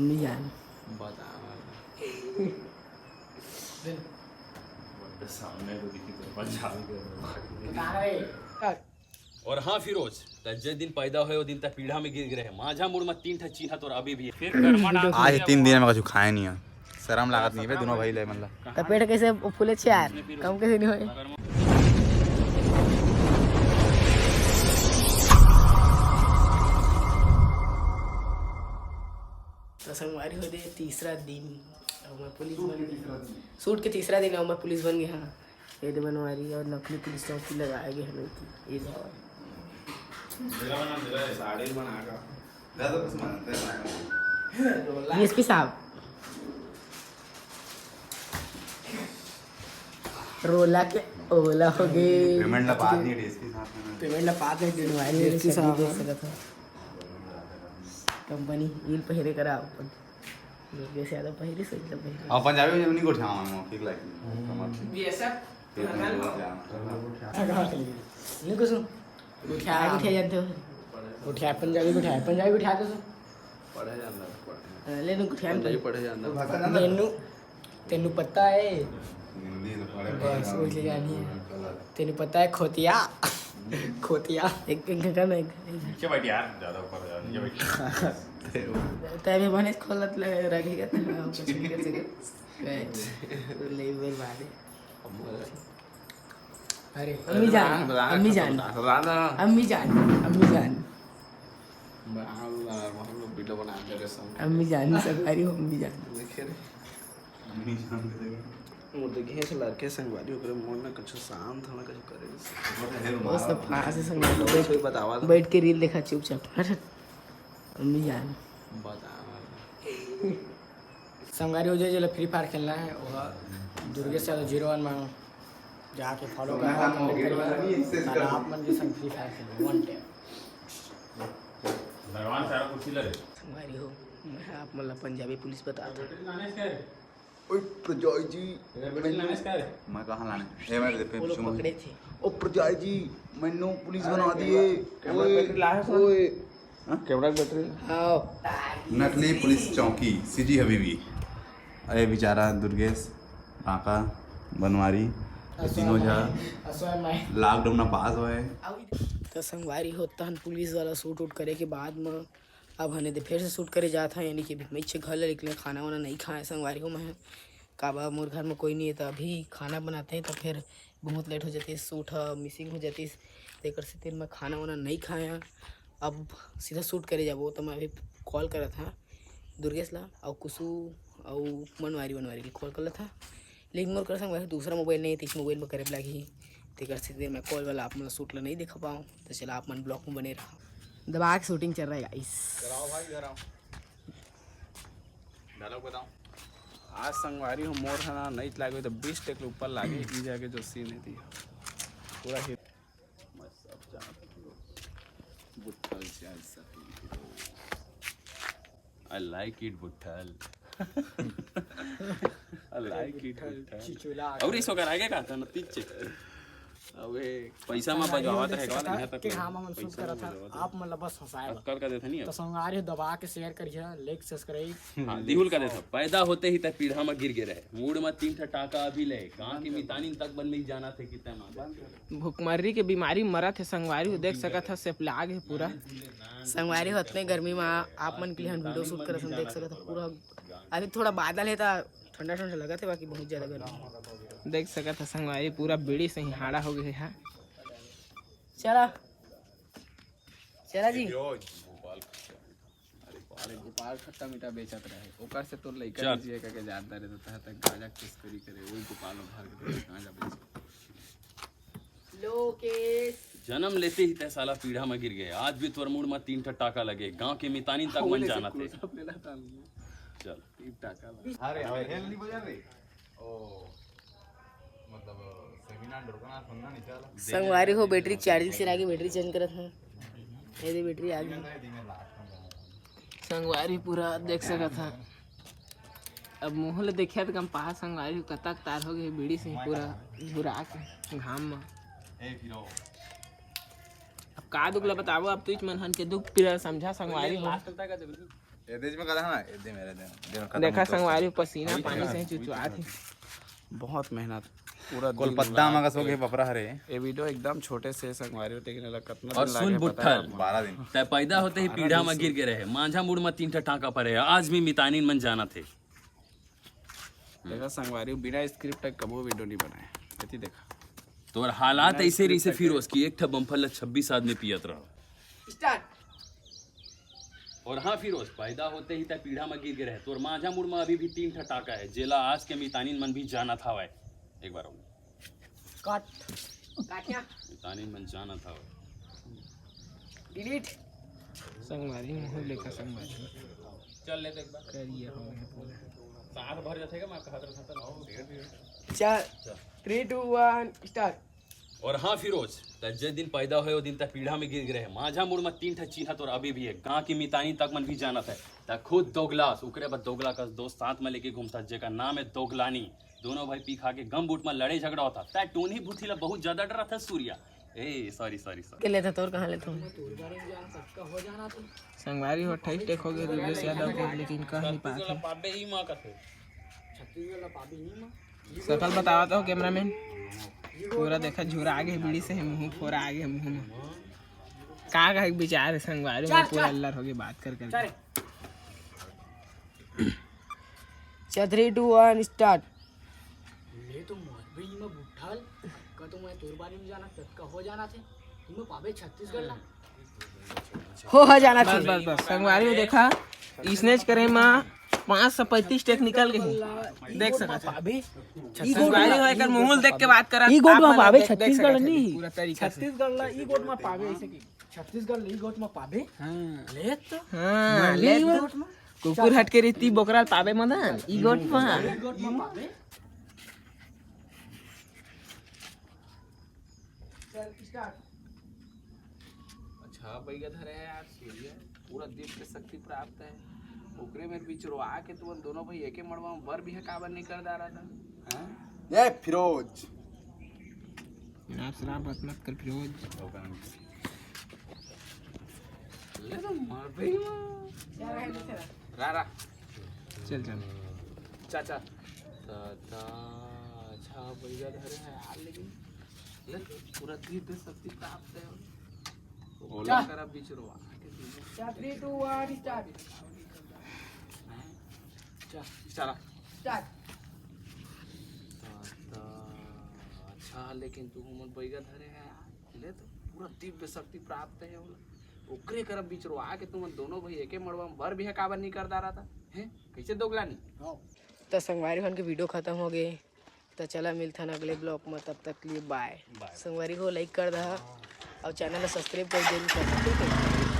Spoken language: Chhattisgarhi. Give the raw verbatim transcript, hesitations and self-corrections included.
मम्मी जान। बता। सामने को दिखी तो पंजाबी के। और हाँ फिरोज, त जे दिन पैदा होए, वो दिन तक पीढ़ा में गिर गए। माझा मुड़ में तीन ठा चीन्हा तोर अभी भी। फिर कर्मा डाल आज तीन दिन में कुछ खाए नहीं है। शर्म लागत नहीं बे, दोनों भाई ले मतलब। त पेट कैसे फूले छे यार, कम कैसे नहीं होए? तो संगवारी हो दे तीसरा दिन, और मैं पुलिस बन गया। शूट के तीसरा दिन और मैं पुलिस बन गया। हाँ, ये दे बनवारी और नकली पुलिस चौकी लगाए गए हमें कि ये दे। मेरा बना, मेरा है, साड़ी बना का। ज्यादा कुछ मानते हैं। डीएसपी साहब, रोला के ओला हो गए। पेमेंट ला बात नहीं, डीएसपी साहब ने। पेमेंट ला पात है, डीएसपी साहब देख सकत हो। कंपनी ईल पहिरे करा अपन। दुर्गेश यादव पहिरे, सही एकदम पहिरे। और पंजाबी में नहीं गोठियावा, ठीक लाइक। बीएसएफ नहीं कुछ। गुठिया, गुठिया जानते हो? गुठिया, पंजाबी गुठिया, पंजाबी गुठिया तो सुन। पढ़ा जाता है, पढ़ा। ले नु गुठिया नहीं में। पढ़ा जाता। तेनू, तेनू पता है? हिंदी तो पढ़े बस, वो ले जानी है। तेनू पता है खोतिया? खोतिया। एक, एक, एक, एक, एक। नीचे बैठ यार, ज्यादा ऊपर जा, नीचे बैठ। तैं भी बने खोलत ले रखेगा तो हम कुछ नहीं कर सके। ले, बर्बाद है। अरे, अम्मी जान, अम्मी जान, अम्मी जान, अम्मी जान, हम लोग वीडियो बना दे रहे सब। अम्मी जान, सब भारी हो, अम्मी जान। देखे रे। वो देखे से लड़के संगवारी ओकरे मन में कुछ शांत होना, कुछ करे। वो सब कहाँ से संग कोई बतावा था। बैठ के रील देखा चुपचाप। हट, हट। अम्मी जान। बतावा। संगवारी हो जाए, जो फ्री फायर खेलना है, वह दुर्गेश यादव जीरो वन में जाके फॉलो करा, कमेंट करिए। और आप मन के संग फ्री फायर खेलो, वन टैप। भगवान सारा कुर्सी लगे। संगवारी हो, मैं आप मन ला पंजाबी पुलिस बता दो। ओए प्रजाई जी, मैं कहाँ लाने? ए, मैं दे पे वो लोग पीछे में। पकड़े थे। ओ प्रजाई जी, मैनू पुलिस बना दिए। ओए, ओए। कैमरा की बैटरी। हाँ। नकली पुलिस चौकी, सीजी हबीबी। अरे बेचारा दुर्गेश, काका, बनवारी, ये तीनों झा लॉकडाउन में पास हुए। तो संगवारी हो, तहन पुलिस वाला शूट उट करे के बाद में अब हने दे फिर से शूट करे जात है, यानी कि अभी मैं छे घर ले निकले, खाना वाना नहीं खाए संगवारी हो मैं। काबर मोर घर में कोई नहीं है, तो अभी खाना बनाते हैं, तो फिर बहुत लेट हो जाती है, शूट ह मिसिंग हो जाती है, तेकर से तेन मैं खाना वाना नहीं खाया। अब सीधा शूट करे जाबो, तो मैं अभी कॉल करत हाँ दुर्गेश ला, अउ कुसु अउ मनवारी वनवारी के कॉल कर लेत हाँ। लेकिन मोर कर संग वैसे दूसरा मोबाइल नहीं है, तो इस मोबाइल में करे लागही, तेकर से मैं कॉल वाला आप मन शूट ला नहीं देखा पाऊँ। तो चला, आप मन ब्लॉग में बने रहा, दबा के शूटिंग चल रहा है गाइस। चलाओ भाई, इधर आओ। डायलॉग बताओ। आज संगवारी हो मोर हना नहीं लागे तो बीस टेक ले ऊपर लागे, ई जाके जो सीन है दिया। पूरा हिट। मैं सब जानता हूँ। बुट्टल चाय सती। I like it बुट्टल। I like it बुट्टल। चिचुला। और इसको कर आगे का था ना पीछे। अबे पैसा में बजवावत रहे का यहाँ तक कि हाँ, हम शूट करा था, आप मतलब बस हंसाए बस। अक्कल का देता नहीं तो है। संगवारी हो दबा के शेयर करिए, लाइक सब्सक्राइब। हाँ, दिहुल का देता। पैदा होते ही तक पीढ़ा में गिर गए रहे। मूड में तीन ठा टाका अभी ले। गांव के मितानिन तक बन मिल जाना थे कितना मार। भुखमरी के बीमारी मरत है संगवारी हो, देख सकत है, सेपलाग है पूरा। संगवारी हो, अतने गर्मी में आप मन के लिए हम वीडियो शूट करत हन, देख सकत है पूरा। अभी थोड़ा बादल है, तो ठंडा ठंडा लगत है, बाकी बहुत ज्यादा गर्मी है। देख सकत है संगवारी, पूरा बीड़ी से ही हाड़ा हो गए है। चला, चला जी। अरे गोपाल खट्टा मीठा बेचत रहे, ओकर से तोर लइका जिए करके जानता रहे, तो तह तक गांजा तस्करी करे, वही गोपाल उधार के गांजा बेचे। लोकेश। जन्म लेते ही तय साला पीढ़ा में गिर गए। आज भी तोर मुड़ में तीन ठा टाका लगे। गांव के मितानी तक मन जाना थे। चल। अरे अरे हेल नहीं बजा रे। ओ मतलब सेमिनार ढुकना सुनना नहीं चला। संगवारी हो, बैटरी चार्जिंग से आगे बैटरी चेंज करत है। ये दे बैटरी आ गई। संगवारी पूरा देख सकत है। अब मुंह ले देखिया तो कम पहा संगवारी हो, कतक तार हो गई बीड़ी से पूरा झुरा के घाम में। ए फिरो। अब का दुख ला बताबो, अब तुझ मन हन के दुख पीड़ा समझा संगवारी हो। ये देश में कहा ना, ये दे मेरे दे, दे खत्म देखा होता है। संगवारी, पसीना पानी से चुचुआत हे। बहुत मेहनत, पूरा दिन कोलपद्दा लगा मांगा सो के के। बपरा हरे। ये वीडियो एकदम छोटे से संगवारी होते कि नहीं, कतना और दिन सुन लागे, पता है बुट्ठल, आपको? बारह दिन। तै पैदा होते ही बारह पीढ़ा दिन में से। गिर गे रहे, मांझा मुड़ में तीन ठा टांका परे हे, आज भी मितानिन मन जानत हे। देखा संगवारी, बिना स्क्रिप्ट के कबो वीडियो नहीं बनाए। एती देखा। तोर हालात बिना ऐसे रही से स्क्रिप्ट के। फिरोज कि एक ठा बम्फल ला छब्बीस आदमी पियत रहो। स्टार्ट। और हाँ फिरोज, पैदा होते ही तै पीढ़ा में गिर गे रहे। तोर मांझा मुड़ में अभी भी तीन ठा टांका है, जेला आज के मितानिन मन भी जानत हवय। एक बार और। कट। काटिया। मितानिन मन जानत हवय। डिलीट। संगवारी मुंह लेखा संगवारी। चल ले तो एक बार। करिया हो गया पूरा। साथ भर जाथे का, मैं कहत रहता ना। चार, थ्री, टू, वन, स्टार्ट। और हाँ फिरोज, त जे दिन पैदा होए, ओ दिन त पीढ़ा में गिर गे रहे। मांझा मुड़ में तीन ठा चीन्हा तोर अभी भी है। गांव की मितानी तक मन भी जानत है। त खुद दोगलास, ओकरे बाद दोगला का दोस्त साथ में लेके घूमता, जेकर नाम है दोगलानी। दोनों भाई पी खा के गम बूट में लड़े झगड़ा होता। त टोनी भूथी ला बहुत ज्यादा डरा था सूर्या। ए, सॉरी, सॉरी, सॉरी। के लेते तोर कहाँ लेते हो? संगवारी हो, अट्ठाईस टेक हो गए रिवेश यादव के, लेकिन कह नहीं पाते। पाबे ही माँ का थे। छत्तीसगढ़ ला पाबे ही माँ। सकल बतावा तो कैमरामैन। पूरा देखा झुरा आगे बीड़ी से है, मुंह फोरा आगे मुंह में। का का एक विचार है संगवारी में, पूरा अल्लर हो गए बात कर कर। अच्छा, थ्री, टू, वन, स्टार्ट। ले तो मर भाई, मैं बुट्ठल का तो मैं तोर बारे में जाना, ततका हो जाना थे। तुम पाबे छत्तीसगढ़ ला। हो, हो जाना बस, चाहिए। बस, बस, संगवारी हो देखा, इसने करे मा पाँच सौ पैंतीस टेक निकल गए। देख सकत है। पाबे संगवारी हो एकर मुंह देख के बात करा। ई गोट आप मा मन पाबे देख, देख छत्तीसगढ़ सकत है नहीं। पूरा तरीका से। छत्तीसगढ़ ला ई गोट मा पाबे, ऐसे की छत्तीसगढ़ ला ई गोट मा पाबे। हाँ। ले तो। हाँ, ले ई तो। गोट मा। कुकुर हट के रीति बोकरा पाबे मदन, ई गोट मा। ई गोट मा पाबे। चल, स्टार्ट। अच्छा, बैगा धरे है यार, सूर्य, पूरा दिव्य शक्ति प्राप्त है। ओकरे में बिचरवा के तुमन दोनों भाई एके मड़वा में बर बिहा काबर नहीं कर डारा था? हाँ? ए, फिरोज। आप शराब मत, मत कर, फिरोज। ले तो मर भाई माँ। रा, रा। चल, चल। चाचा। चाचा, अच्छा, बैगा धरे है यार, लेकिन ले, पूरा दिव्य शक्ति प्राप्त है। ओला करा बिचरवा के दिन। चार, थ्री, टू, वन, स्टार्ट। हैं? चा-, चला। स्टार्ट। त, त, अच्छा, लेकिन तू हमन बैगा धरे है यार। ले तो, पूरा दिव्य शक्ति प्राप्त है ओला। ओकरे करा बिचरवा के तुमन दोनों भाई एके मड़वा में बर बिहा काबर नहीं कर डारा था? हैं? कैसे दोगलानी? हाँ। त संगवारी हो, हमन के वीडियो खत्म हो गए। त चला मिलथन अगले ब्लॉग में, तब तक लिए बाय। बाय। संगवारी हो, लाइक कर दहा और चैनल ला सब्सक्राइब कर जरूर कर, ठीक है?